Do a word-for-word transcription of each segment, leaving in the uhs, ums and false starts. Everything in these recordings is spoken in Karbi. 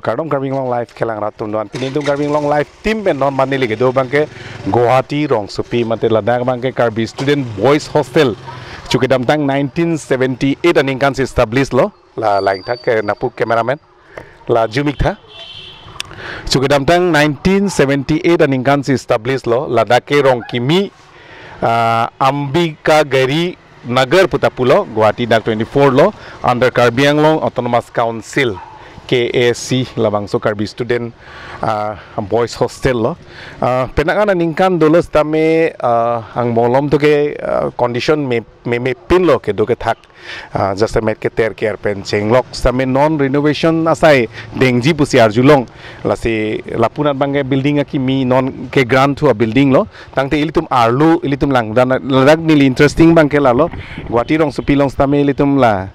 Kardom Karbi Anglong Live kelang rat atum do-an. Pini itum Karbi Anglong Live team pen non mane lake do abangke Guwahati rongsopi mate ladak abangke Karbi Student Boys Hostel. Chu kedamtang nineteen seventy-eight aningkan si establish lo. La lain thak ke napu cameraman. La zoom ik tha. Chu kedamtang nineteen seventy-eight aningkan si establish lo. Ladak ke rong kimi, ah, Ambika Gari Nagar puta pulo, Guwahati dak twenty-four lo, under Karbi Anglong Autonomous Council, K A C, labangso Karbi Student, ah, Boys Hostel lo. Ah, penang aningkan dolo sitame, ah, angbong malom to ke, ah, condition me, me, mepin lo kedo kethak. Ah, jasemet keter ker pen chenglok sitame non renovation asai dengji pusi arjulong. Lasi lapunat abangke building akimi non ke grant thu a-building lo. Tangte ilitum arlo, ilitum langdam, ladak neli interesting abangke lalo. Guwahati rongsopi along sitame ilitum ladak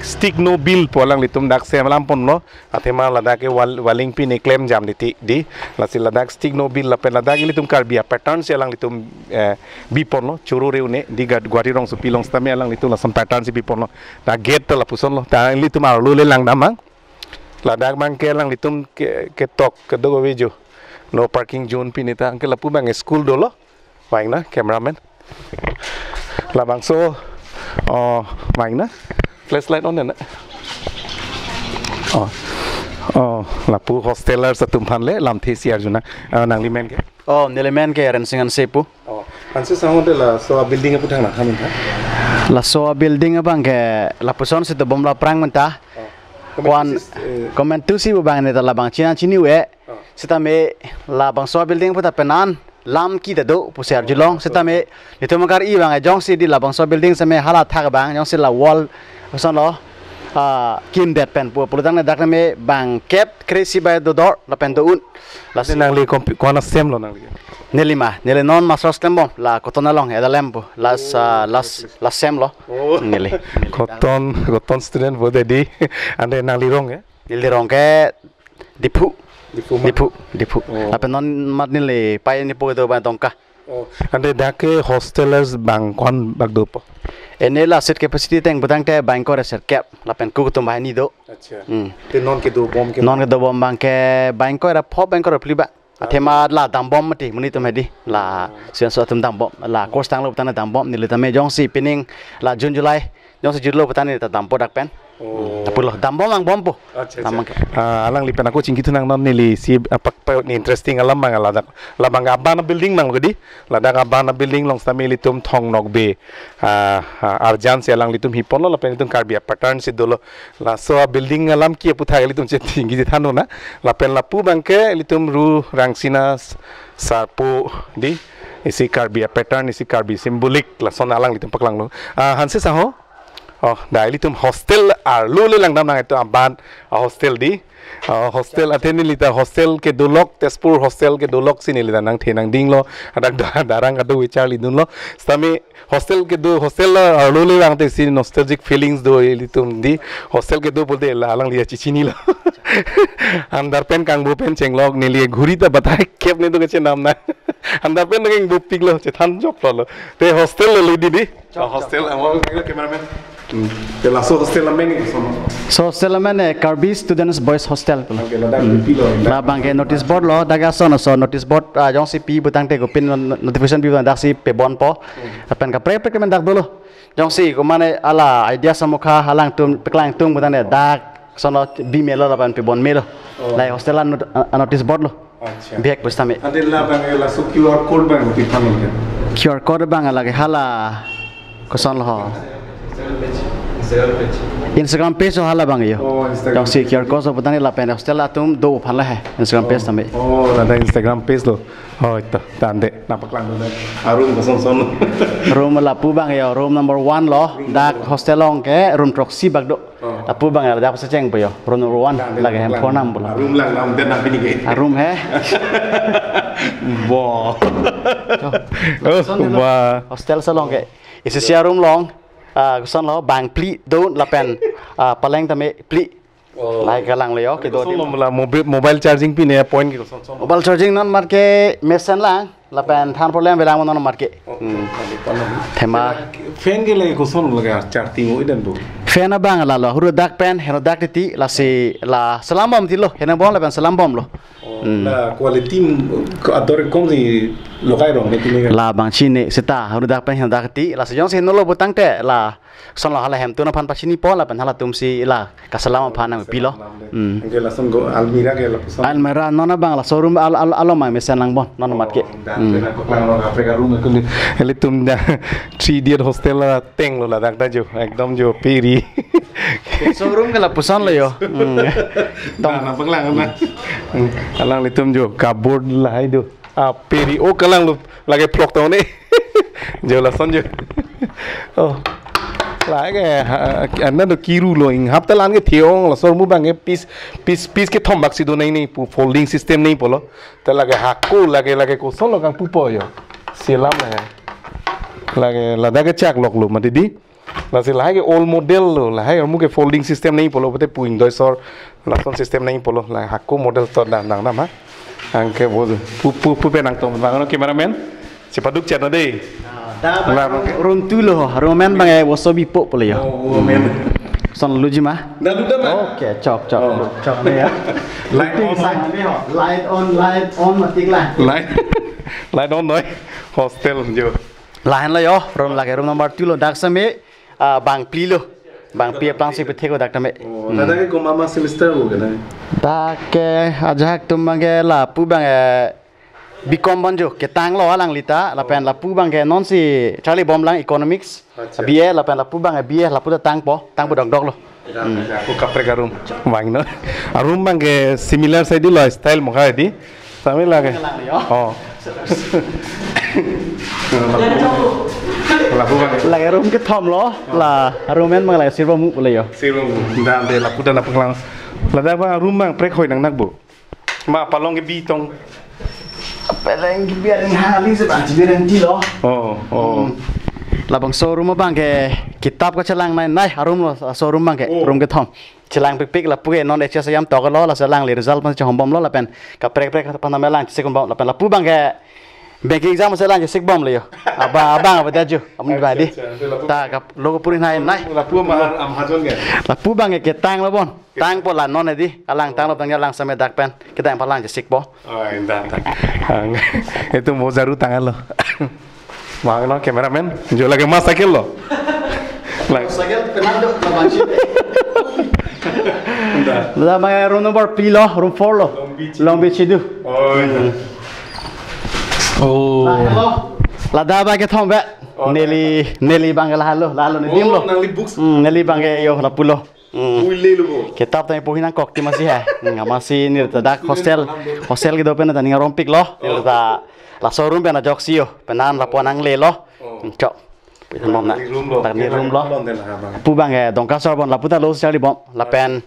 Stick No Bill pu alanglitum dak sem alam ponlo. Athema ladak ke wall, walling pine klemjam di ti di. Lasi ladak Stick No Bill lapen ladak ilitum Karbi a-pattern si alanglitum, eh, bi ponlo, choro reu ne, di Ga-, Guwahati rongsopi along sitame alanglitum lason pattern si bi ponlo. Ta gate ta lapuson lo, ta ilitum arlo le langdam mang. Ladak abangke alanglitum ke, ketok, kedok avejo. No parking zone pine ta, anke lapu abang school dolo. Main na, cameraman. Labangso, oh, main na. Flashlight on na. Oh, oh, lapu hostelers atum aphan le lamthe si arjuna. Ah, nangli men ke? Oh, neli men ke Rensing Hanse pu. Oh, Hanse sangho de laso a-building aputhak nangthan tha. Laso a-building abangke lapuson si dobom aphrang menta. Oh. Kwan, comment to si, eh, comment to si pu abang ne ta labang china chini we. Oh. Sitame labangso a-building aputhak penan lam kita do pusi arjulong. Sitame itum kar-i abang jongsi di labangso a-building sitame hala thak abang jongsi la wall koson lo, ah, kimdet pen pu pulutang ne dak tame bangkep kre-isi bai dodor lapen do-un. Lasi nangli kompi-, kwana sem lo nangli? Neli ma, neli non master sem bom, la Cotton along, Adalem pu, las, ah, las, las sem lo. Oh. Neli. Cotton, Cotton student bo de di. Ante nangli rong ya? Neli rong ke Diphu. Diphu ma? Diphu, Diphu. Oh. Lapen non mat neli pai ni po do abang Dongka. Oh, ante dak ke hostelers bang kwan bak dopo? Ene la seat capacity teng putangte bang ko reser kep lapen kuk atum banghini do. Acha. Hmm. Te non kedobom ke? Non kedobom abangke bang ko ra pho bang ko ra phli ba. Athema la dambom mati monit atum hedi. La, oh, students atum dambom. La course tanglo tangna dambom neli tame jongsi pining la June July. Jongsi jutlo putangte ta dampo dak pen. Oh. Hmm, ta pulo dambom angbom pu. Acha, acha. Damang ke. Ah, alangli pen ako chingki thu nang non neli si apak pa ni interesting alam abang ladak. Labang aban building abang lo di. Ladak aban building along sitame ilitum thong nokbe. Ah, ah, arjan si alanglitum hi ponlo lapen ilitum Karbi a-pattern si dolo. Laso a-building alam ke aputhak ilitum chingki than na. Lapen lapu abangke ilitum Ru Rangsina s-, sarpo di. Isi Karbi a-pattern, isi Karbi symbolic. Lason alanglitum paklanglo. Ah, Hanse sangho. Oh, da ilitum hostel arlo le langdam nang itum aban a-hostel di. Ah, hostel athe neli ta hostel kedolok, Tezpur hostel kedolok si neli ta nangthe nangdinglo. Adak da-, darang kado wecharli dunlo. Sitame hostel kedo, hostel arlo le vangte si nostalgic feelings do ilitum di. Hostel kedo pulote la alangli chechinilo. Andar pen kangbo pen chenglok neli ghuri ta batai kep ne do kechenam na. Andar pen nang bupik lo, chethan joklo lo. Te hostel lo le di di. Chok, hostel, chok. Ang wang cameraman. Hmm. Te laso hostel amen ke koson? So hostel amen, eh, Karbi Students Boys Hostel. Oke, ladak pi lo? Labang ke notice board lo, dak ason so notice board, ah, jongsi pi putangte kopin no-, notification pi putang dak si pebonpo. Hmm. Lapen kaprek kaprek men dak dolo. Jongsi komane hala idea samukha halangtum, peklangtum putangte dak koson lo bi melo lapen pebon melo. Oh. Lai hostel an not-, an notice board lo. Acha. Bihek pusitame. Ante labang laso Q R code abang piphan lo ke? Q R code abang lake hala koson lo ho. Instagram page. Instagram page lo hala abang yo. Oh, Instagram page. Jongsi Q R code so putangte lapen hostel atum do aphan lo he. Instagram page tame. Oh, ada Instagram page lo. Oh, ito. Tande, nangpaklang dulu. Arum koson son. Room lapu abang yo, room number one lo. Dak hostel along ke room throksi bak do. Oh. Lapu abang ya, ladak secheng po yo. Room number one, dah, lake hem lang, phone number. Room lang, lang, dan napi ni ke? Ah, room he. Bo. Oh, koson lo. Wah. Hostel si along ke. Isi isi a-room along. Ah, koson lo, bang phli do lapen. Ah, paleng tame phli. Oh. Lai kalang lo yo, kedo koson di. Lo la mobi-, mobile charging pine point ke koson son? Mobile charging non mat ke mesen lang. Lapen than problem avelang non mat ke. Oh, hmm. Thema. Fan ke lake koson lake charging o idan do. Pen abang lalo, hurdak pen, henodak titi, lasi la selam bom tilo, henang bom lapen selam bomlo. Oh, Hmm. la quality ador kom si lokai rong ne tini ka. Labang chini seta, hurdak pen henodak titi, lasi jongsi henolo pu tangte, la sonlo hala hemtun aphan pachinipo, lapen halatum si la kaselam aphan nangpilo. Selam dei. Hmm. Anke lason go almirah ke lapuson. Almirah non abang la showroom al, al, along mang mesen lang bon, non mat ke. Oh, dak Hmm. pen ako klang lo kaprek a-room ko ni. Ilitum dak three D hostel la tenglo ladak ta jo, ekdom jo peri. Showroom ke lapuson lo jo. Hmm. Tong. Nah, nah, panglang na. Hmm. Alanglitum jo cupboard lahai do. Ah, peri o kalanglo lake phlok tone. Jo lason jo. Oh. Lake, ah, anna do kiru lo, inghap ta la-an ke the-ong, laso armu abang ke piece, piece, piece kethom bak si do nangji pu, folding system nangji pulo. Ta lake hako, lake, lake kosonlo kangpupo jo. Selam lake. Lake ladak ke chak loklo mati di. Lasi lahai ke old model lo, lahai armu ke folding system nangji pulo, pute pu ingdoi sor, lason system nangji pulo, lahai hako model to dang dang dam ha. Anke bo pu pu pu pen nangtum bang no cameraman. Chepaduk chet no dei. Da La, bang room two lo, room men bang e woso bipo pulo jo. Oh, room men. Son luji ma? Da lu da ma? Okay, chok chok. Oh. Chok ne ya. Light on, Ting sang ne ho. Light on, light on matik la. Light. Light on noi. Hostel jo. Lahenlo jo, room lake room number two lo, dak same, ah, bangphli lo. Bangphli aplang si pethek o dak tame. Oh, Hmm. ladak ke komat ma semester bo ke na? Dak ke ajahak atum abang ke lapu abang eh B Com bon jo, ketanglo alangli ta, lapen lapu abang ke non si charli bomlang economics, Acha. B A, lapen lapu abang eh B A, lapu ta tangpo, tangpo dokdok lo. Ako kaprek a-room. Bang no. A-room abang ke similar side lo style mokha di. Sami lake. Lang yo. Oh. Lapu abang. Lake room kethom lo. La room men abang lake sirbo mu pule yo. Sirbo mu. Dan de lapu dan apa kelang. Ladak abang room abang prek hoi nangnak bo. Ma palong ke bi tong. Palong ke bi aning hali se bang bi renti lo. Oh, oh. Hmm. Labangso room abang ke kitap kachelang nai nai a-room lo, showroom abang ke Oh. room kethom. Chelang pikpik lapu ke non H S ayam tok lo, laso alangli result pen chehom bomlo lapen kaprek prek aphan name lang chesik bom lapen lapu abang ke banking exam se lang chesik bomlo yo. Aba abang aba daju. Amun Acha, ba di. acha. Lapu Ta kap lo puri nai nai. Lapu ma Amazon ke. Lapu abang ke ketanglo bon. Tangpo la non di. Alang tanglo tang alang same dak pen. Ketang palang chesikpo. Oh, indah, indah. Ang, itu mau jaru tangan lo. Mang no cameraman, jo lake ma cycle lo. Lang. Cycle penang do, labang si. Indah. Labang room number three lo, room four lo. Long Beach. Long Beach itu. Oh, iya. Oh. Ladak abang kethom be. Oh, Neli, Neli abang ke lahelo, lahelo ne Oh, dim lo. nangli books. Hmm, Neli abang ke yo lapu lo. Hmm. Ui le lo bo. Kitap tame pohi nangkok ti masi ha. Hmm, masi neli ta dak hostel, hostel kedo pen ta ning arompik lo. Neli ta laso room pen ajoksi yo. Penan lapu nanglelo. Oh. Hmm, chok. Pi than bom na. Neli room lo. Dak neli room lo. Lapu abang ke Dongka sor bon lapu ta lo charli bom. Lapen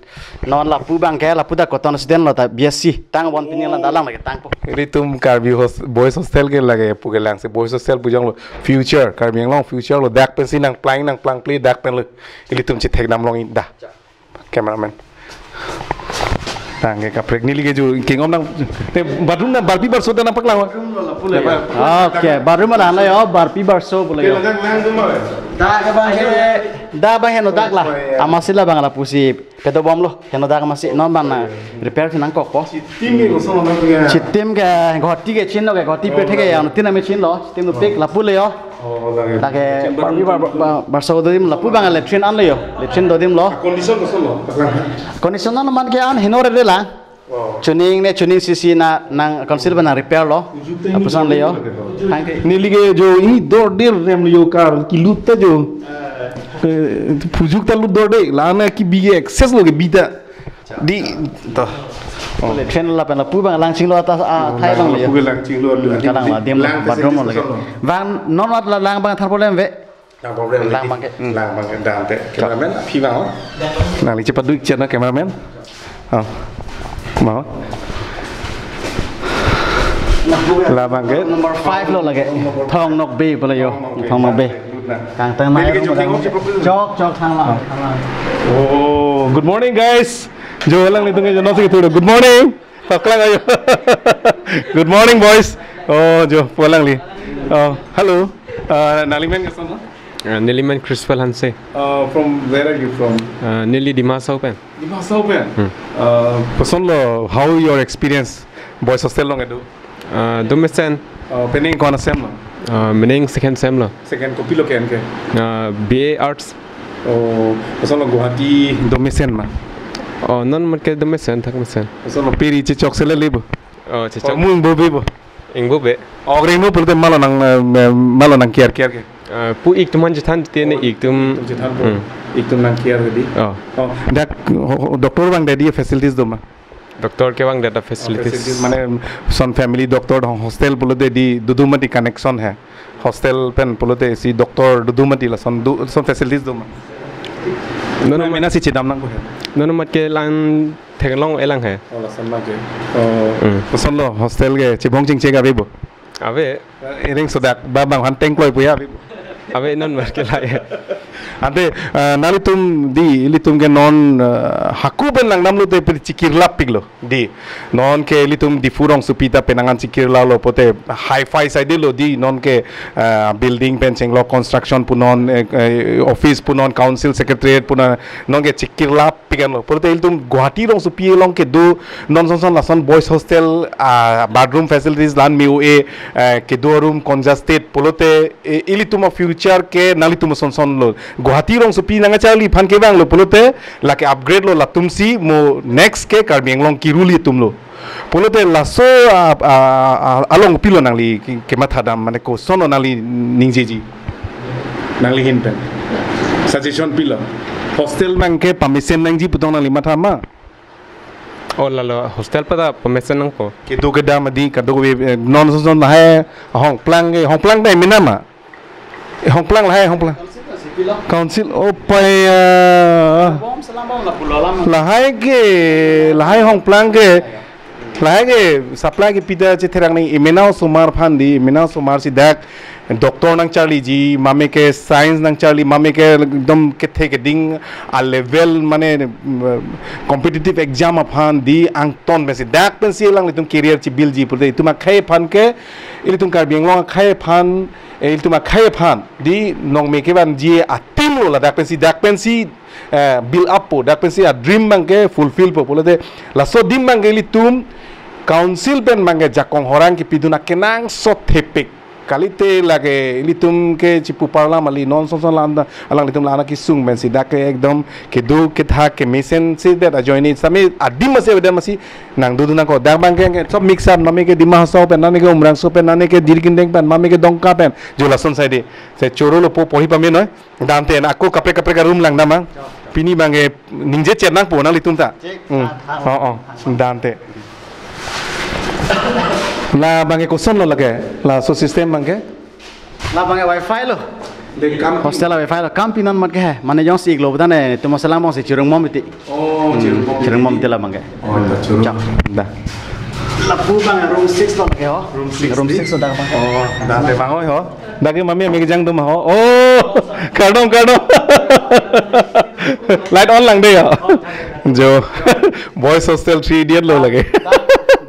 non lapu abang ke lapu ta cotton student lo ta B S C. Tang bon pini la dalang lake tangpo. Ilitum Karbi hos-, boys hostel ke lake pu kelang si boys hostel pu jong lo future. Karbi Anglong future lo dak pen si nangplang nangplangple dak pen lo. Ilitum chethek damlong ida. Cameraman. Tang ke kaprek neli ke jo kengom nang te bathroom na barpi barso ta nangpaklang wa. Bathroom lo lapu le. Ya, ya. Pak. Okay, bathroom la na yo, barpi barso pule yo. Ke lajang lang tu ma. Dak abang ke, dak abang henodak la. Oh, iya. Amatsi labang lapu si pedo bomlo, henodak amatsi non abang na repair si nangkokpo. Chitim ke kosong lo ke. Chitim ke Guwahati ke chinlo ke, Guwahati Oh, pe theke iya. ya, tin ame chinlo, chitim lo pik lapu le yo. Oh, lake. Lake, bar, bar, bar, bar, barso dodim lapu abang latrine an le yo. Latrine dodim lo. Condition kosonlo? Condition non man ke an heno re la. Oh. Chuning ne chuning sisi na nang council bana repair lo. Ujuk te Apusan le yo. Ujuk te Hang ke. Neli ke jo i dor dir rem yo kar kilut ta jo. Eh, pujuk ta lut dor de. La na ke bi access lo ke bi ta. Di to. Oh. Latrine lapen lapu abang lang chinglo atas a Oh, thai abang lang le yo. lapu ke lang chinglo, Hmm, kalang la dim lang bathroom lo lake. Kosonlo? Bang non mat la lang abang thar problem ve. Lang problem Lang lagi. abang ke. Hmm. Lang abang ke dan te. Cameraman, aphi bang, oh. Nangli chepaduk chet na cameraman. Oh. Mau. Labang ke. Number five lo lake. Thong Nokbe pule yo. Thong Nokbe. Thong Nokbe. Good na. Kangtang Neli ke nai joking room. Chok, chok, thang lang, thang lang. Oh, good morning, guys. Jo alanglitum ke jo nonsi ketu. Good morning. Paklang ayo. Good morning, boys. Oh, jo, pu alangli. Oh, hello. Uh, nangli men koson, no? Uh, neli men Chrispal Hanse. Uh, from where are you from? Uh, neli Dima Hasao pen. Dima Hasao pen? Hmm. Uh, kosonlo, how your experience? Boys hostel along kedo? Uh, do mesen. Uh, penang ko-an a-sem lo? Uh, penang second sem lo. Second, kopilo ke-en ke? Uh, B A Arts. Oh, kosonlo Guwahati do mesen ma? Oh, non mat ke do mesen, thak mesen. Kosonlo piri chechok sele lebo? Oh, chechok. Oh, mung bo bebo? Ingbo be. Oh, rengno pulote malo nang, eh, malo nang kiar kiar ke? Eh, pu ik atum aphan chethan te ne ik atum. Ik atum chethan po. Hmm. Ik atum nang kiar ke di. Oh. Oh, dak ho-, ho-, doctor abang dei di facilities do ma? Doctor ke abang dei ta facilities. Oh, facilities mane son family doctor ho-, hostel pulote di do do mati connection hai. Hostel pen pulote si doctor do do mati lason do, son facilities do ma? Non mena si chedam nangpo hai. Non mat ke lang theklong-e lang hai. Oh, lason abang ke. Oh. Hmm. Kosonlo hostel ke chibong chingche ke ave bo? Ave. Eh, iring sodak ba bang han tengkloi puya ave bo? Ave, non mat ke lahai. Ante, eh, nanglitum di, ilitum ke non, eh, hako pen langdamlote pir chikirlap piklo di. Non ke ilitum Diphu rongsopi ta penang an chikirlaplo pote hi-fi side lo di, non ke, eh, building pen chenglok construction punon, eh, eh, office punon, council secretariat punon, non ke chikirlap pikan lo. Pulote ilitum Guwahati rongsopi along kedo non son son lason boys hostel, ah, bathroom facilities la-an me-o-e, eh, kedo room congested. Pulote, eh, ilitum a-future ke nanglitum son son lo. Guwahati rongsopi nangkacharli aphan kevang lo. Pulote lake upgrade lo latum si mo next ke Karbi Anglong kiru ilitum lo. Pulote laso a, a, a, along pilo nangli ke, kematha dam mane kosonlo nangli ningjeji? Nangli ahin pen suggestion pilo? Hostel abang ke pamesen nangji pu tong nangli matha ma? Oh, lalo hostel pada pamesen nangpo. Kedo kedam adi kado ke, eh, non son son lahai hongplang ke, hongplang dei mena ma? Eh, hongplang lahai hongplang. Council, oh, pai, ah. Lahai ke, lahai hongplang ke. Lahai ke supply kepi ta chetherang ni, imena osomar aphan di, imena osomar si dak doctor nangcharliji, mame ke science nangcharli, mame ke ekdom kethe keding a-level mane, mm, competitive exam aphan di angton pensi, dak pensi alanglitum career chibuildji pulote itum akhei aphan ke, ilitum Karbi Anglong akhei aphan, eh, ilitum akhei aphan di nongme kevanji a-team lo ladak pensi, dak pensi, eh, build up po, dak pensi a-dream abang ke fulfill po. Pulote laso adim abang ke ilitum council pen abang ke jakong horang kepidun akenangsot thepik. Kalite lake ilitum ke chipu parlam kali, non son son la-an ta alanglitum la-an akesung pensi dak ke ekdom kedo kethak kemesen si det ajoine sami adim masi avedam masi nangdodun nangkok. Dak abang ke, ke sob mix up, mame ke Dima Hasao pen, mame ke Umrangso pen, mame ke Jirikindeng pen, mame ke Dongka pen. Jo lason sai di. Sai choro lo po porhi pame noi. Dante na ako kaprek kaprek a-room langdam nang. Pini abang ke ningje chet nangpo nanglitum ta. Cek. Hmm. Ah, ah, Oh, oh. Dante. La abang ke kosonlo lake? Laso system abang ke? La abang ke wifi lo. Hostel a-wifi lo. Kam pinon mat ke hai. Mane jongsi ik lo pu tangte, itum hostel along si chirung mom iti. Oh, chirung mom. Chirung mom iti la abang ke. Oh, da chirung. Chak. Da. Lapu abang room six lo ke ho. Room six Room di? Six lo dak abang ke. Oh, dante abang oi ho. Dak ke mami amik jang dum ho. Oh, kardom, kardom. Light on lang dei ya. Jo. Boys hostel three idiot lo lake.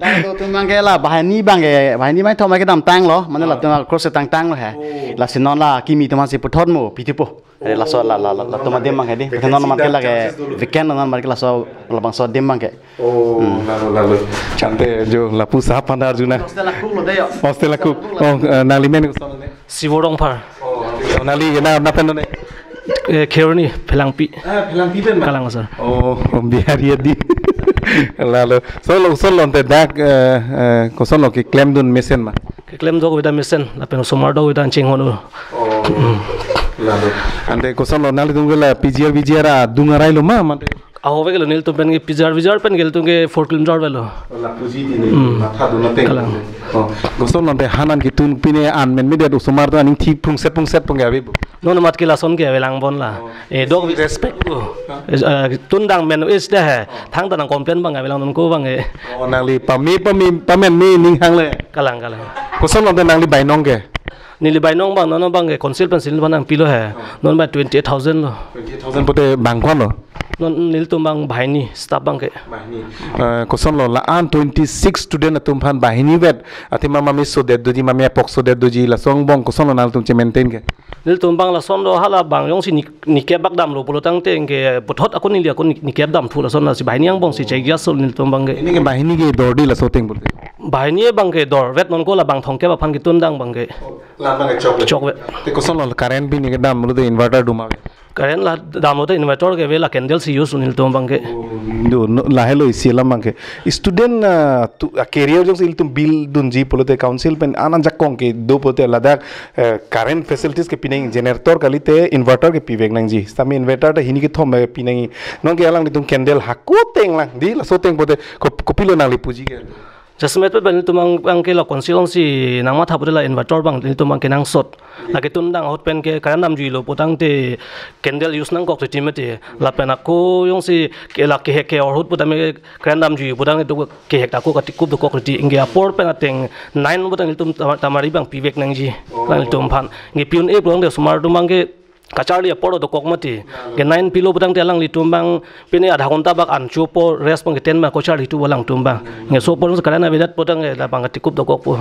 Dak, dak do atum abang ke la, banghini abang ke, banghini mai thom ke damtang lo, mane latum cross tangtang lo hai. Oh. Lasi non la kimi atum si puthot mo, pithipo. Are laso la, la, la, latum adim abang ke di. Vacancy, non mat ke dak lake chances dolo. Vacant non mat ke laso labangso adim abang ke. Oh, Hmm. lalo, lalo. Chante jo lapu sahab pandar juna. Hostel a-cook lo dei ya. Hostel a-cook. Hostel a-cook lo. Oh, eh, nangli men koson ne? Sibo Rongphar. Oh, nangli na, na pen ne? Eh, Kheroni, Phelangpi. Ah, Phelangpi pen ma? Kalang, sir. Oh, Bihari adi. Lalo. Kosonlo, kosonlo ante dak, eh, eh, kosonlo keklemdun mesen ma? Keklem do kevida mesen, lapen osomar do kevida chinghono. Oh. Hmm. Lalo. Ante kosonlo nanglitum ke la P G R, V G R adung arai lo ma, mate? Ahove ke lo nelitum pen ke P G R, V G R pen ke nelitum ke four kilometer avelo. Lapuji di ne, Hmm. matha dun ateng. Kalang. Oh, kosonlo ante han an ketun pine an men media osomar atum aning thi prungset prungset pon ke ave bo? Non mat ke lason ke avelang bon la. Oh. Eh, dok respect. Oh. Eh, eh, tun dang men is dah hai. Oh. Thangta nang complain abang avelang non ko abang eh. Oh, nangli pame, pame, pamen me ning hang le. Kalang, kalang. Kosonlo ante nangli bainong ke? Neli bainong abang, non abang ke council pensi neli abang nangpilo hai. Oh. Non abang twenty-eight thousand lo. Twenty-eight thousand pote bang ko-an lo? Non nelitum abang banghini, staff abang ke. Banghini. Eh, kosonlo la-an twenty-six student atum aphan banghini vet. Athema mami sodet doji, mami apok sodet doji, laso angbong kosonlo nangtum che-maintain ke? Nelitum abang lason do, hala abang jongsi ni, nikep bak damlo pulo tangte anke puthot ako neli ako ni, nikep damthu lason, lasi banghini angbong si chek jaso nelitum abang ke. Ini ke banghini ke dor di laso ateng pulote? Banghini abang ke dorvet non ko, la bang thomkep aphan ketundang abang ke. La abang ke chokvet. Chokvet. Te kosonlo current pini ke damlo te inverter do ma? Current la damlo te inverter ke ave, la candle si use nelitum abang ke. Oh, do, no, lahelo isi alam abang ke. Student, ah, tu, ah, career jongsi ilitum build dunji pulote council pen an ajakong kedo pulote ladak, eh, current facilities ke pinangji, generator kalite inverter ke pivek nangji. Sitame inverter ta hini kethom, eh, pinangji. Non ke alanglitum candle hako ateng lang di, laso ateng pulote kop-, kopilo nangli puji ke? Jasemet pen nelitum abang, abang ke la council alongsi nangmatha pulote la inverter abang nelitum abang kenangsot. Lake tundang ahut pen ke current damjuilo pu tangte candle use nangkok titi mati. Lapen ako jongsi ke la kehek ke-or ahut putame current damjui pu tangte kehek ta ako katikup dokok titi. Anke apor pen ateng nine pu tang nelitum tama-, tamari abang pivek nangji. Oh. Nelitum aphan. Anke piyun-e pulote osomar atum abang ke kacharli apor dokok mati. Anke nine pilo pu tangte alanglitum abang pine adha ghonta bak an chopo rest abang ke ten ma kacharli tu alangtum abang. Anke so apor current avedet pu tangte labang katikup dokokpo.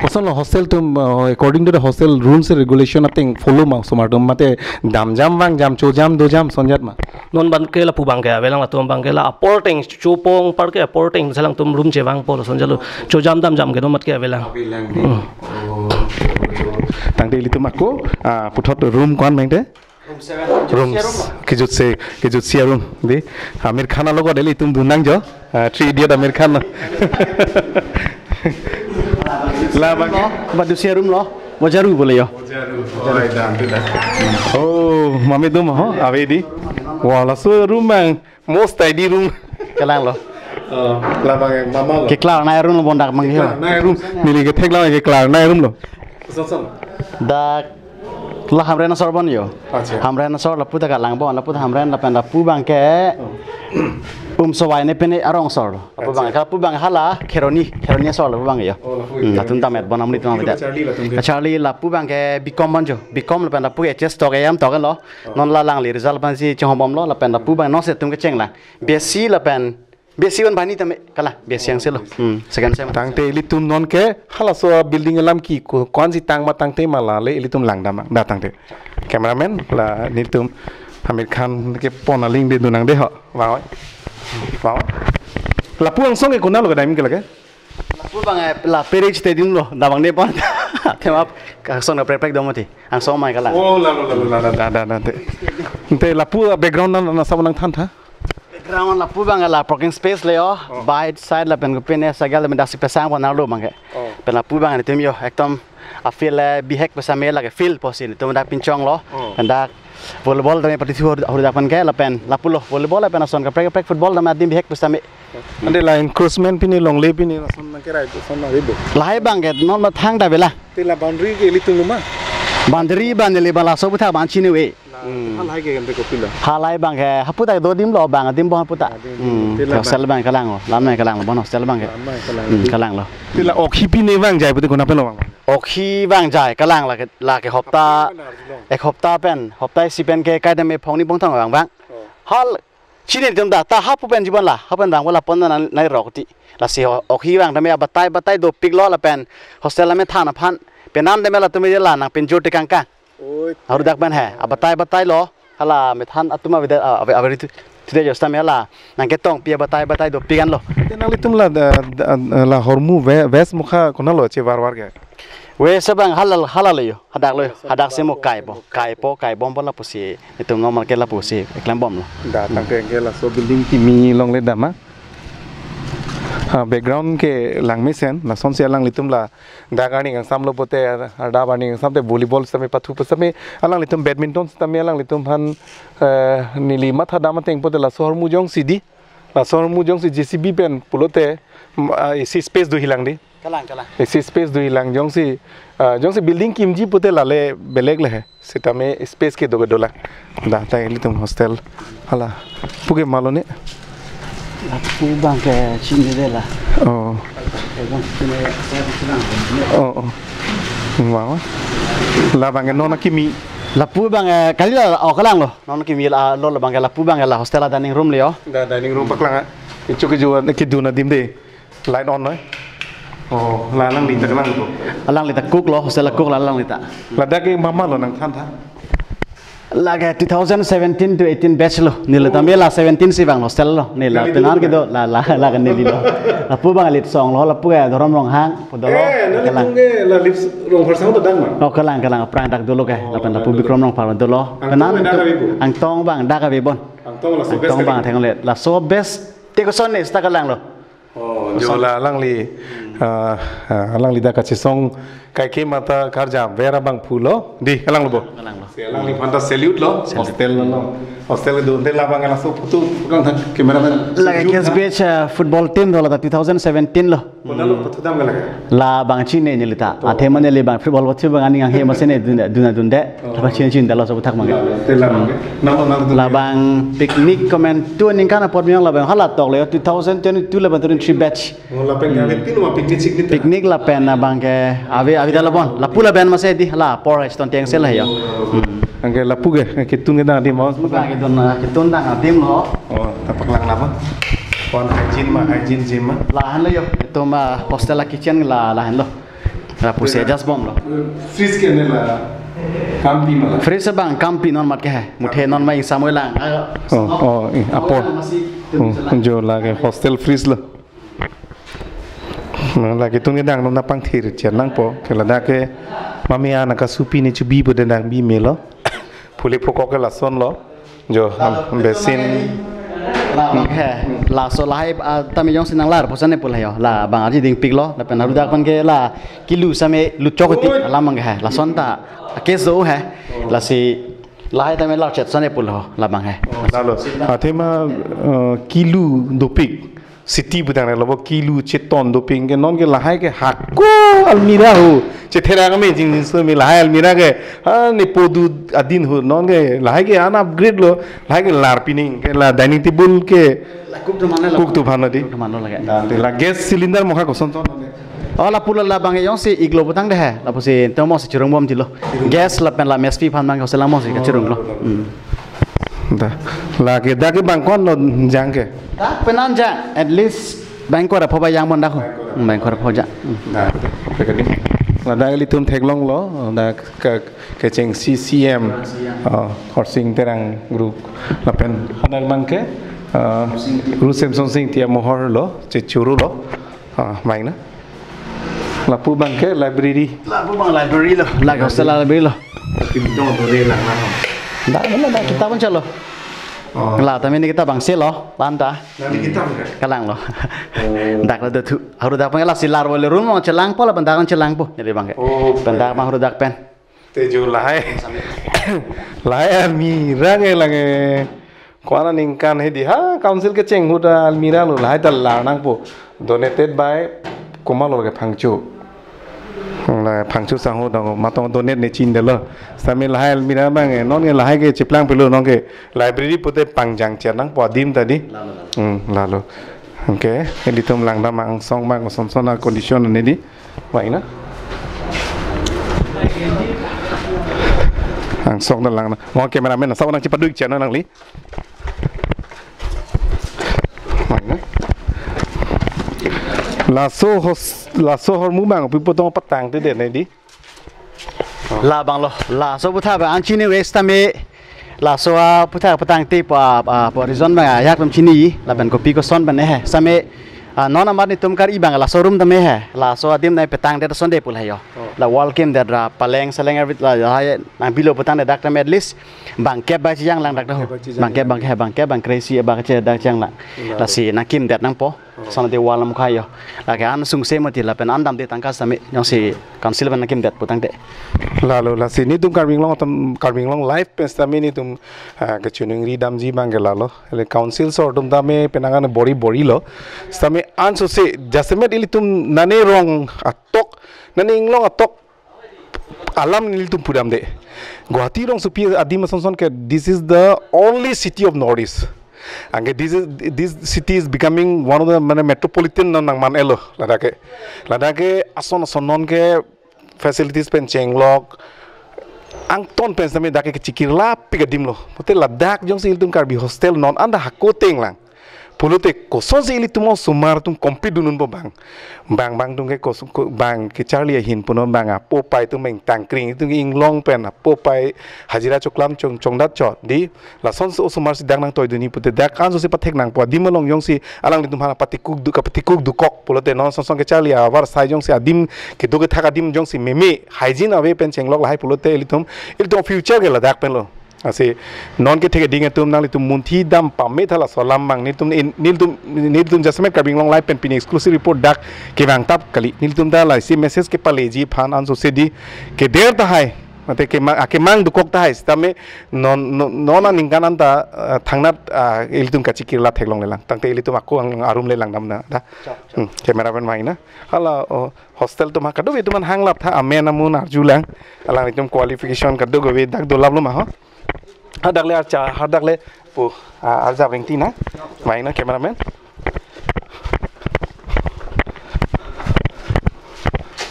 Kosonlo hostel atum, uh, according to the hostel rules and regulation ateng follow ma osomar atum, mate damjam vangjam chojam dojam sonjat ma? Non abang ke lapu abang ke avelang, latum abang ke la apor ateng chopo anpar ke apor ateng si alangtum room chevangpo lason jalo. Chojam damjam ke non mat ke avelang. Avelang di. Hmm. Oh. Tangte ilitum ako, ah, puthot room ko-an mengte? Room seven. Rooms. Kejutse, kejutse room. Di, Aamir Khan alogot ilitum dun nangjo. Ah, Three Idiot Aamir Khan. Labang. Ba dushe room lo. Bojaru bole yo. Bojaru. Oh, oi, dan tu dah. Oh, mami dum ho, ave di. Wah, laso room abang most tidy room. Kalanglo. Oh, labang yang mama lo. Keklar nai room lo bondak abang ke ho. Keklar nai room. Neli kethek lang keklar nai room lo. Kosonson? Dak la Hamren asor bon yo. Acha. Hamren asor lapu ta kalang bon, lapu ta Hamren lapen lapu abang ke, oh, Umsowai ne pine arong asor lo. Lapu abang, acha, lapu abang hala Kheroni, Kheroni asor lapu abang yo. Oh, lapu. Hmm, latum ta met bon amri tum. Kilo amedet. Kacharli latum ke? Kacharli lapu abang ke B Com bonjo. B Com lapen lapu H S tok, A M tok lo. Oh. Non la alangli result aphansi chinghon bomlo lapen lapu abang non si atum kecheng lang. B S C lapen B S C wan bani tame kalang, B S C angse lo. Hmm, second sem. Tangte ilitum non ke halaso building alam ke ko-, ko-ansi tang ma tangte ma lale ilitum langdam nang da tangte. Cameraman la nelitum Aamir Khan ke pon aling de dunang de ho. Vang oi. Vang oi. Lapu angsong ke konatlo kedam ke lake? Lapu abang, eh, la Pere Stadium lo, damang ne pon. Tema angsong na prek prek do mati. Angsong mai kalang. Oh, la, la, la, la, la, da, da, da, te. Te lapu background na, na sa nangthan tha? Background lapu abang la parking space le yo. Oh. By side lapen kopine sagal lapen daksi pesang pon arlo abang ke. Oh. Pen lapu abang nelitum yo ekdom a-field, eh, bihek pusitame lake field pusi nelitum dak pinchong lo. Oh. Pen dak volleyball tame patithu ahut dak pen ke lapen lapu lo volleyball lapen ason kaprek kaprek football tame adim bihek pusitame. Ante la encroachment pine longle pine lason nangkerai lason nang ribo. Lahai abang ke non mathang ta bela. Te la boundary ke ilitum lo ma? Boundary abang neli bala so butha abang chini ave. La, hmm, halahai ke ante kopilo? Halahai abang ke hapu ta do adim lo abang adim bon hapu ta. Adim, hmm, adim. Te la hostel abang, abang kalanglo. Lam nai kalanglo bon hostel abang ke. Lam nai kalanglo. Hmm, kalanglo. Te la okhi pine vangjai pute konat pen lo abang? Okhi vangjai kalang lake, lake hopta, ek hopta pen, hopta isi pen ke kai tame phongni phongthom abang abang. Oh. Hal chini atum ta, ta hapu pen chibon la, hapu pen abang la pon na nai rok ti. Lasi ho, okhi abang tame abatai batai dopik lo lapen hostel amethan aphan. Penan tame latum la nangpinjor tekang kang. Oi. Ahut dak pen he, abatai batai lo, hala methan atum ave, ave, ave tu, tu de jostam hala, nangketongpi abatai batai dopik an lo. Te nanglitum la, da, da, la hormu ve-, west mukha konatlo che var var ke? West abang hala, hala le yo, hadak lo yo, hadak si mo kaipo, kaipo, kaibom po lapusi, itum normal ke lapusi, eklem bomlo. Da, tangke ke laso building kimi longle dam ma? Ah, background ke langmesen, lasonsi alanglitum la dak arni kangsam lo pote, ah, dak arni kangsam te volleyball sitame pathu pusitame, alanglitum badminton sitame alanglitum aphan, eh, neli mathadam ateng pote laso ahormu jongsi di, laso ahormu jongsi J C B pen pulote, mm, ah, isi space do hilang di. Kalang, kalang. Isi space do hilang jongsi, ah, jongsi building kimji pote lale belek le he. Sitame space kedo kedo la. Da, ta ilitum hostel. Hala. Puke malone? Lapu abang ke chini de la. Oh. Abang chini, chini. Oh, oh. Wow. Labang ke non akimi. Lapu abang, eh, kali la, oh, kalanglo. Non akimi la, lo, labang ke lapu abang ke la hostel a dining room le yo. Da, dining room paklang a. Ichu keju, kedun adim de. Light on noi. Oh, la alangli ta kelang ko. Alangli ta cook lo, hostel a cook la alangli ta. Ladak ke mama lo nangthan tha. Lake two thousand seventeen to eighteen batch lo. Neli tame la seventeen si bang hostel lo. Neli la Neli penan dulu kedo la la la ke neli lo. Lapu bang alit song lo, lapu ke Dhorom Ronghang, pu dolo. Eh, neli Kelang. Tung ke la lips rong pharsang ta dang ma. Oh, kelang kelang aphrang dak dolo ke. Oh, Lapen dak lapu dolo. Bikrom Rongphar dolo. Angtong Penan bang dak tu- ave bo? Angtong bang dak ave bon. Angtong la so best Angtong kali. Bang theng le. La so best. Te koson ne sta kelang lo. Oh, jo la alangli, ah, ah, alangli dak kachesong kaike mata karja vera bang phu lo. Di, kelang lo bo. Kelang lo. Si alangli aphan ta salute lo. Salute. Hostel lo. Hostel do de labang laso photo kang thang cameraman. Lake Salute K S B H, na. Uh, football team do la ta two thousand seventeen lo. Kona lo photo dam lake. Labang chine neli ta. To. Athe mane le bang football photo bang aning anghe masi ne dun dun dun de. Oh. Labang chine chine laso puthak mang. La, te la mang. Nang nang tu. Labang picnic komantu aningkan apot miyong labang hala tok le two thousand twenty-two labang twenty-three batch. Oh, lapen Hmm. kami pin ma picnic chikni ta. Picnic lapen abang ke ave ave ta labon. Lapu lapen masi di la por hai ton tiang sel hai yo. Hmm. Anke lapu ke, ketun kedang adim mo. Lapu ke ketun, ketun dang adim lo. Oh, ta paklang lapu. Kon hygiene ma, hygiene gym ma. Lahenlo yo. Itum, ah, hostel a kitchen la lahenlo. Lapusi Iya. Adjust bomlo. Fridge ke ne la kampi ma la. Fridge bang kampi non mat ke hai. Muthe non ma ingsamoi lang. Ayo. Oh, oh, eh, apor. Masi Hmm, jo lake hostel fridge lo. Na, lake tun kedang nang pangthir chen nangpo. Ke ladak ke mami ana kasupi ne chubi bo de nang bi melo. Phule phokok ke lason lo. Jo, Lalu, ham, besin. La bang he. Laso lahai, ah, tame jongsi nanglar, posan ne pul hai yo. Labang arji dingpik lo, lapen harudak aphan ke la kilu same luchok ti, Oi. Labang he. Lason ta, case do he. Lasi, lahai tame lar chet sane pul ho, labang he. Oh, lalo. Athema, eh, kilu dopik. City putang ne lobo kilu cheton dopik ke non ke lahai ke hako almirah ho. Chethera kami jing jing so mi lahai almirah ke, ha, ne podu adin ho non ke lahai ke an upgrade lo, lahai ke lar pining ke la dining table ke La cook tu mana la? Cook tu mana di? Cook tu mana lagi? Na, te la gas cylinder mokha koson ton. Oh, lapu la labang jongsi iglo putang de he. Lapusi tomo si churung bom tilo. Gas lapen la mess fee aphan mang ko selang mo si kachurung lo. Hmm. Da. Lake dak ke bangkon lo jang ke. Dak penan jang, at least bangkon ra phoba jang bon dak ho. Hmm, bangkon ra pho jang. Hmm. Na, te kadi. Ladak ilitum theklong lo, dak ke, kecheng C C M, oh, Khorsing Terang group. Lapen hadak bang ke, ah, Ru Semson Sing Tia mohor lo, chechuru lo. Ah, main na. Lapu bang ke library. Lapu bang library lo, la hostel library lo. Tapi dong dore lang na. Dak mana dak kitab pun chalo. Oh. La tame ne kitab bang selo, lanta. Nang ne kitab ke? Kalang lo. Oh. Dak la do thu, haru dak pang la silar wale run mo chelang po la pendak chelang po. Jadi bang ke. Oh. Pendak bang haru dak pen. Te jo lahai. Lahai almirah ke lang ke. Ko-an aningkan he di ha council kecheng ahut almirah lo lahai ta lar nangpo. Donated by komat lo ke Phangcho. La Phangcho sangho dong matong donate ne chin de lo. Sami lahai almirah bang ke non ke lahai ke cheplang pelo non ke library pute pangjang cher nangpo adim ta di. Lalo, lalo. Hmm, lalo. Okay, ilitum langdam angsong bang koson son a condition ne di. Mai na. Angsong na lang na. Mo cameraman na sa nang chepaduk channel nangli. Mai na. Laso hos-, laso ahormu bang pi potong patang te de ne di. Labang lo, laso aphuthak bang an chini waste tame. Laso aphuthak patang te pa, pa, pa reason bang ajahak atum chini, lapen kopi koson bang he. Same, ah, non amat netum kar-i bang laso room tame he. Laso adim nai petang det sonde pul hai yo. Oh. La wall kim det ra paleng seleng every la, la hai nang bilo patang det dak tame at least bang kep bang chijang lang dak dak ho. Bang kep bang chijang. Bang kep bang ke bang kep bang crazy bang che dak chang lang. Lalo. Lasi nang kim det nangpo. Sana te wall mukha yo. Lake an sungse mati lapen an dam te tangka same jongsi council ban kim det putang te. Lalo lasi netum Karbi Anglong atum Karbi Anglong life pen sitame netum, ah, kechunung ri damji bang ke lalo. Ele council sor atum tame penang an bori bori lo. Sitame an sose jasemet ilitum nane rong atok, nane inglong atok alam nelitum pudam de. Guwahati rongsopi adim ason son ke, this is the only city of Northeast. Anke this is, this city is becoming one of the mane metropolitan non nangman elo ladak ke. Ladak ke ason ason non ke facilities pen chenglok angton pen sitame dak ke chikir lapik adim lo. Pote ladak jongsi ilitum Karbi hostel non anta hako teng lang. Pulote kosonsi ilitum osomar atum compete dun unpo bang. Bang bang atum ke kos-, ko-, bang kecharli ahin punon bang apo apai atum meng tangkring atum ke inglong pen apo apai hajira choklam chong chongdat chot di. Lasonsi osomar si dak nangtoidunji pute dak ansose pathek nangpo adim along jongsi alanglitum aphan patikuk du kapatikuk dukok pulote non song song kecharli avarsai jongsi adim kedo kethak adim jongsi meme hygiene ave pen chenglok lahai pulote ilitum ilitum future ke ladak penlo. Lasi non kethek ading atum nanglitum munthi dam pame tha laso alam mang nelitum in-, nelitum nelitum jasemet Karbi Anglong Live pen pini exclusive report dak kevang tap kali. Nelitum ta lasi message kepaleji aphan ansose di keder tahai. Mate kemang, akemang dukok tahai. Sitame non, non, non aningkan anta, eh, thangnat, ah, ilitum kachikirla theklonglelang. Tangte ilitum ako ang arum lelang damna da. Chok, chok. Hmm, camera pen maina. Hala, oh, hostel atum ha kadokave atum an hanglap tha amen amun arjulang. Alanglitum qualification kadokave dak dolaplo ma ho. Hadak le archa, hadak le pu, ah, arjap ringti na. Maina cameraman.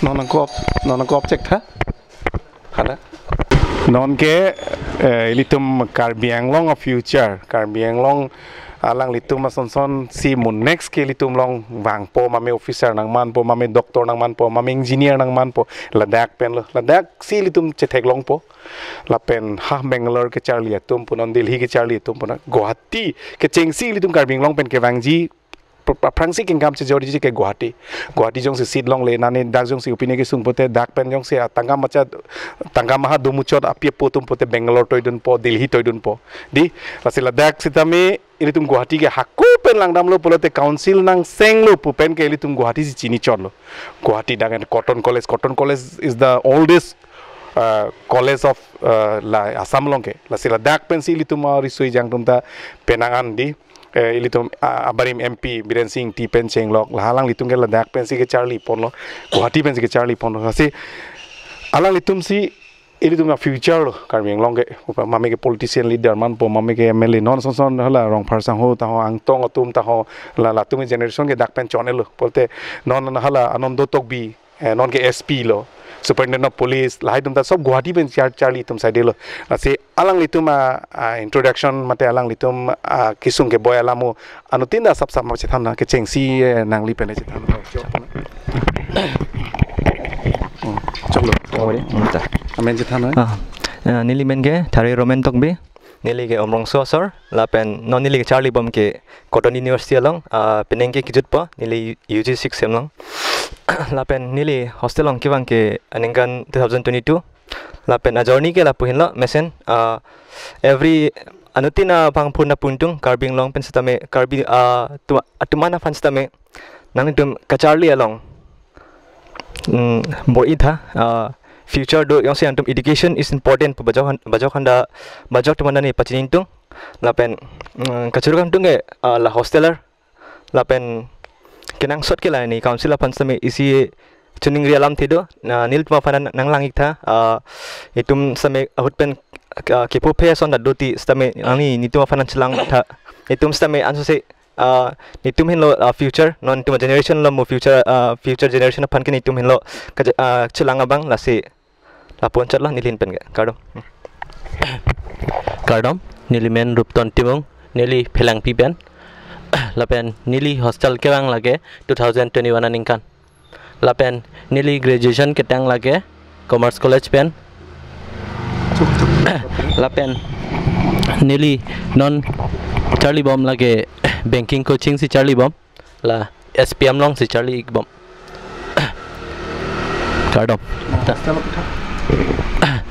Non nangkop, non nangkop check tha. Hala. Non ke, eh, ilitum Karbi Anglong a future, Karbi Anglong alanglitum asonson si mo next ke ilitum along vangpo mame officer nangmanpo, mame doctor nangmanpo, mame engineer nangmanpo, ladak penlo, ladak si ilitum chetheklongpo. Lapen ha Bangalore kecharli atum punon, Delhi kecharli atum punon, Guwahati kechengsi ilitum Karbi Anglong pen kevangji pr-, pr-, aphrangsi kengkam chejorji ke Guwahati. Guwahati jongsi seat longle nani dak jongsi opine kesung pute dak pen jongsi atangka macha tangka maha domuchot api apo atum pute Bangalore toidunpo, Delhi toidunpo. Di, lasi ladak sitame ilitum Guwahati ke hako pen langdamlo pulote council nangsenglo pu pen ke ilitum Guwahati si chinichotlo. Guwahati dak and Cotton College, Cotton College is the oldest, uh, college of, uh, la Assam along ke. Lasi ladak pensi ilitum a risui jang atum ta penang an di, eh, ilitum, ah, abarim M P Biren Singh Engti pen chenglok, la alanglitum ke ladak pensi kecharli ponlo, Guwahati pensi kecharli ponlo. Lasi alanglitum si ilitum a future lo, Karbi Anglong ke, upa mame ke politician leader manpo, mame ke M L A, non song song hala Rongphar sangho taho, Angtong atum taho, la, latum generation ke dak pen chonelo. Pulote non hala Anando Tokbi, eh, non ke S P lo, Superintendent of Police, lahai atum ta sob Guwahati pen char-, charli atum saidelo. Lasi alanglitum a, a, introduction mate alanglitum a, kesung keboi alamo anuttin ta sap sap ma chethan na kechengsi, eh, nangli pen chethan. Hmm, choklo. Sorry, minta. Amen chethan na. Ah, eh, neli men ke Thari Roman Tokbi. Neli ke Umrongso asor, lapen non neli kecharlibom ke Cotton University along, ah, penang ke kejutpo, neli U G six sem along. Lapen neli hostel along kevang ke aningkan two thousand twenty-two. Lapen a-journey ke lapu henlo, mesen, ah, every anuttin abangphu nangpudun tung, Karbi Anglong pen sitame, Karbi, ah, tu-, atum aphan sitame, nangtum kacharli along, mm, bor-itha, ah, future do jongsi nangtum education is important pu bajok han-, bajok handa, bajok atum handa neli pachini tung. Lapen, mm, kachuru kangtung ke, ah, la hosteler. Lapen kenangsot ke la neli council aphan sitame isi chuningri alamthe do, na nelitum aphan nang-, nanglang-iktha, ah, itum sitame ahut pen, ah, kepuphe ason ta do ti sitame nangli nelitum aphan nangchelangtha. Itum sitame ansose ah, nelitum henlo, ah, future, non itum generation lo mo future, ah, future generation aphan ke nelitum henlo kaja-, ah, chelang abang lasi lapu-an chotlo neli ahin pen ke. Kardom. Kardom, neli men Rupton Timung, neli Phelangpi pen. Lapen neli hostel kevang lake two thousand twenty-one aningkan. Lapen neli graduation ketang lake Commerce College pen. Lapen neli non charlibom lake banking coaching si charlibom, la S P M along si charlibom. Kardom.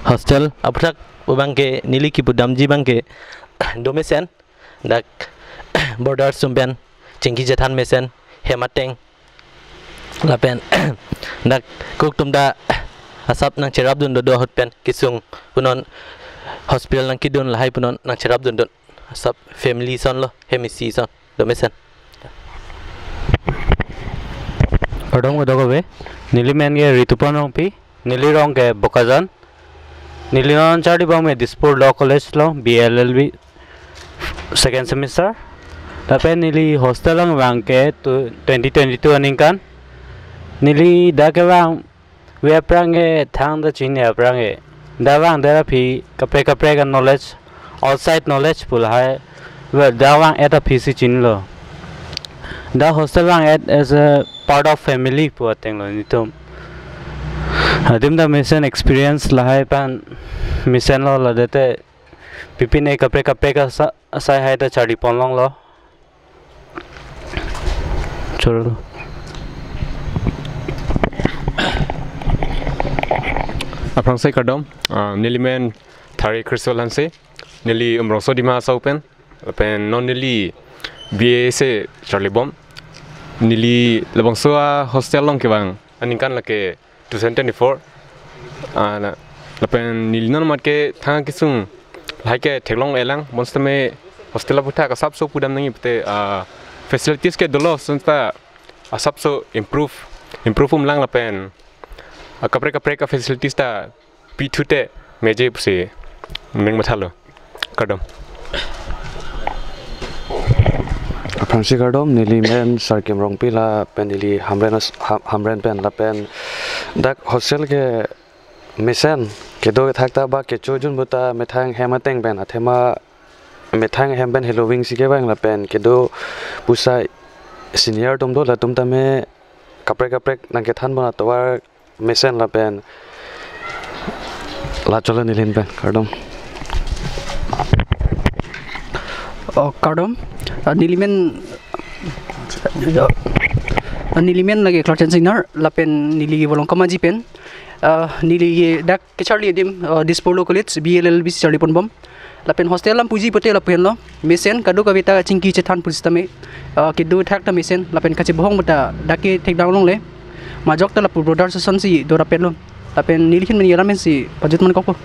Hostel aputhak abang ke neli kepudamji abang ke domesen. Dak border sum pen chingki chethan mesen, hem ateng. Lapen dak kuk atum ta asap nangcherapdun dodo ahut pen kesung punon hospital nangkedun lahai punon nangcherapdun dun. Asap family asonlo, hem isi ason, domesen. Kardom kadokave, neli men ke Ritupon Rongpi. Neli rong ke Bokajan. Neli non charlibom ke Dispur Law College along B A L L B second semester. Lapen neli hostel along vang ke tu-, twenty twenty-two aningkan. Neli dak kevangve aphrang ke thangta chini aphrang ke. Dak vangdet aphi kaprek kaprek a-knowledge, outside knowledge pu lahai. Ve dak vang-et aphi si chinilo. Dak hostel vang-et as a part of family pu ateng lo netum. Adim ta mesen experience lahai aphan mesenlo, la date pipine kaprek kaprek asa-, asai hai ta charli ponlonglo. Chorolo. Aphrangsi kardom, ah, nelimen Thare Christopher Hanse, neli Umrongso Dima Hasao pen, lapen non neli B A se charlibom. Neli labangso ahostel along kevang aningkan lake two thousand twenty-four. Ah, la, lapen neli non mat ke thang kesung lahai ke theklong-elang, bonsitame hostel aphuthak asapso pudam nangji pute, ah, facilities ke dolo, sonta asapso improve, improve umlang lapen, ah, kaprek kaprek a-facilities ta pithu te meje pusi ning mathalo. Kardom. Aphrangsi kardom, nelimen Sarkim Rongpi lapen neli Hamren as-, Ha-, Hamren pen lapen dak hostel ke mesen kedo kethak ta ba kecho jun puta methang hem ateng pen athema methang hem pen heloving si kevang lapen kedo pusai senior atum do, latum tame kaprek kaprek nangkethan pon atovar mesen lapen la cholo nelihin pen kardom. Oh, kardom. Ah, nelimen, ah, nelimen lake Clarkson Singnar lapen neli Volongkom Aji pen. Ah, neli dak kecharli adim, ah, Dispur Law College B A L L B si charli ponbom. Lapen hostel alam puji pute lapu henlo. Mesen kadokave ta chingki chethan pusitame, ah, kedo thak ta mesen lapen kachebohong puta dak ke thekdam longle. Majok ta lapu brother sasonsi do rapenlo. Lapen nelihin men yalam mensi pajut man kokpo.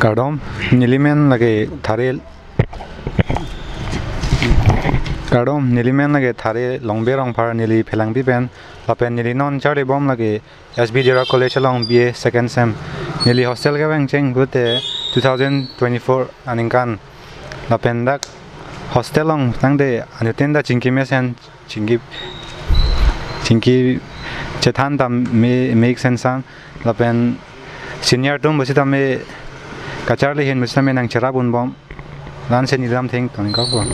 Kardom, nelimen lake Thare, kardom, nelimen lake Thare Longbe Rongphar, neli Phelangpi pen, lapen neli non charlibom lake S B Deora College along B A second sem. Neli hostel kevang cheng pute two thousand twenty-four aningkan. Lapen dak hostel along tangte anuttin ta chingki mesen, chingki, chingki chethan ta me, me-ik sensan. Lapen senior atum pusitame kacharli ahin pusitame nangcherap unbom. La-ansi neli lamtheng toni kokpo.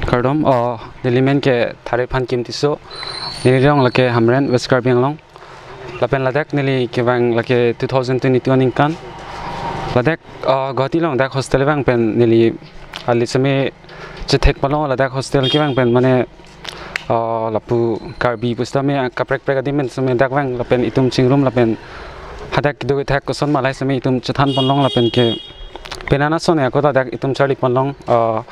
Kardom, oh, nelimen ke Thare Phankim Tisso. Neli rong lake Hamren, West Karbi Anglong. Lapen ladak neli kevang lake two thousand twenty-two aningkan. Ladak, ah, Guwahati along dak hostel vang pen neli alit seme chethek palo, ladak hostel kevang pen mane, ah, lapu Karbi pusitame kaprek kaprek adim pen seme dak vang lapen itum chingrum lapen hadak kedo kethak koson ma lahai seme itum chethan ponlong lapen ke penang ason ako ta dak itum charli ponlong, ah,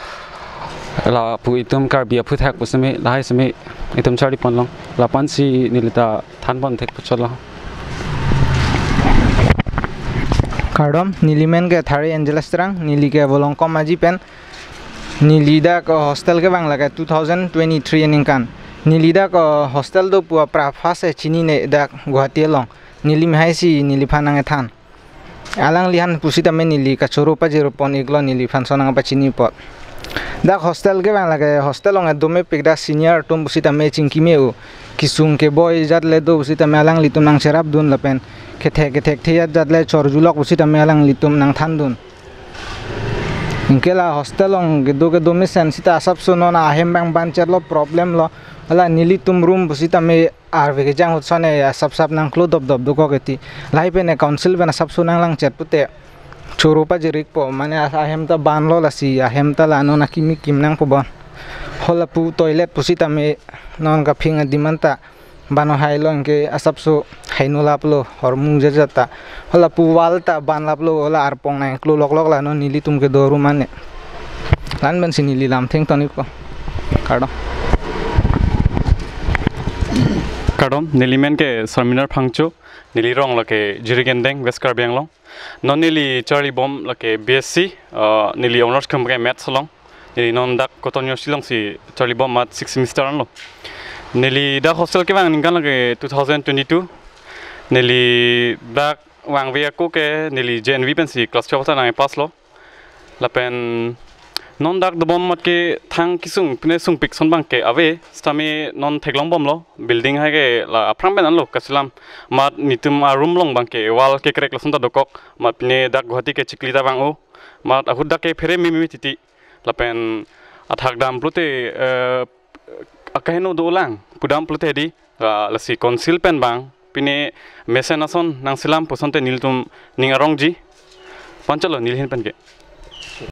lapu itum Karbi aphuthak pusitame lahai seme itum charli ponlong. La-ansi neli ta than pon thek puchotlo. Kardom, nelimen ke Thare Angelus Terang, neli ke Volongkom Aji pen. Neli dak, uh, hostel kevang lake two thousand twenty-three aningkan. Neli dak, uh, hostel do pu apra first e chinine dak Guwahati along. Neli mehai si neliphan nangkethan. Alangliphan pusitame neli kachoro pajir pon-iklo neliphan sonang pachini apot. Dak hostel kevang lake hostel along dome pik dak senior atum pusitame chingki me-o. Kesung keboi jat le do pusitame alanglitum nangcherapdun lapen kethek kethek theyat jat le chorjulok pusitame alanglitum nangthandun. Anke la hostel along kedo kedo mesen sita asapso non ahem abang banchotlo, problem lo. Hala nelitum room pusitame arve kejang ahut son-e asap sap nangklo dop dop dokok eti. Lahai pen e council pen asapso nanglangchot pute choro pajir-ikpo, mane as-, ahem ta banlo, lasi ahem ta la non akimi kim nangpo bon. Halapu toilet pusitame non kaphing adim anta bano hailo, anke asapso haino laplo, hormu jajata. Halapu wall ta ban laplo, hala arpong nangklo loklok la non nelitum kedo room ane. La-an pensi neli lamtheng toni kokpo. Kardom. Kardom, nelimen ke Sarminar Phangcho, neli rong lake Jirikindeng, West Karbi Anglong. Non neli charlibom lake B S C, uh, neli honours kum ke Maths along. Neli non dak Cotton University alongsi charlibom, mat sixth semester anlo. Neli dak hostel kevang aningkan lake two thousand twenty-two. Neli dak vangve ako ke neli J N V pensi class twelve ta nangpass lo. Lapen non dak dobom mat ke thang kesung pine sungpik ason abang ke ave, sitame non theklongbomlo, building hai ke la aphrang pen anlo kachelam, mat netum a-room along abang ke wall kekrek lason ta dokok, mat pine dak Guwahati ke chikli ta vang-o, mat ahut dak ke phere mimi titi. Lapen athak dam pulote, eh, akaheno dolang pudam pulote di, ah, lasi council pen bang pine mesen ason nangselam pusonte nelitum ning arongji. Panchalo neli ahin pen ke.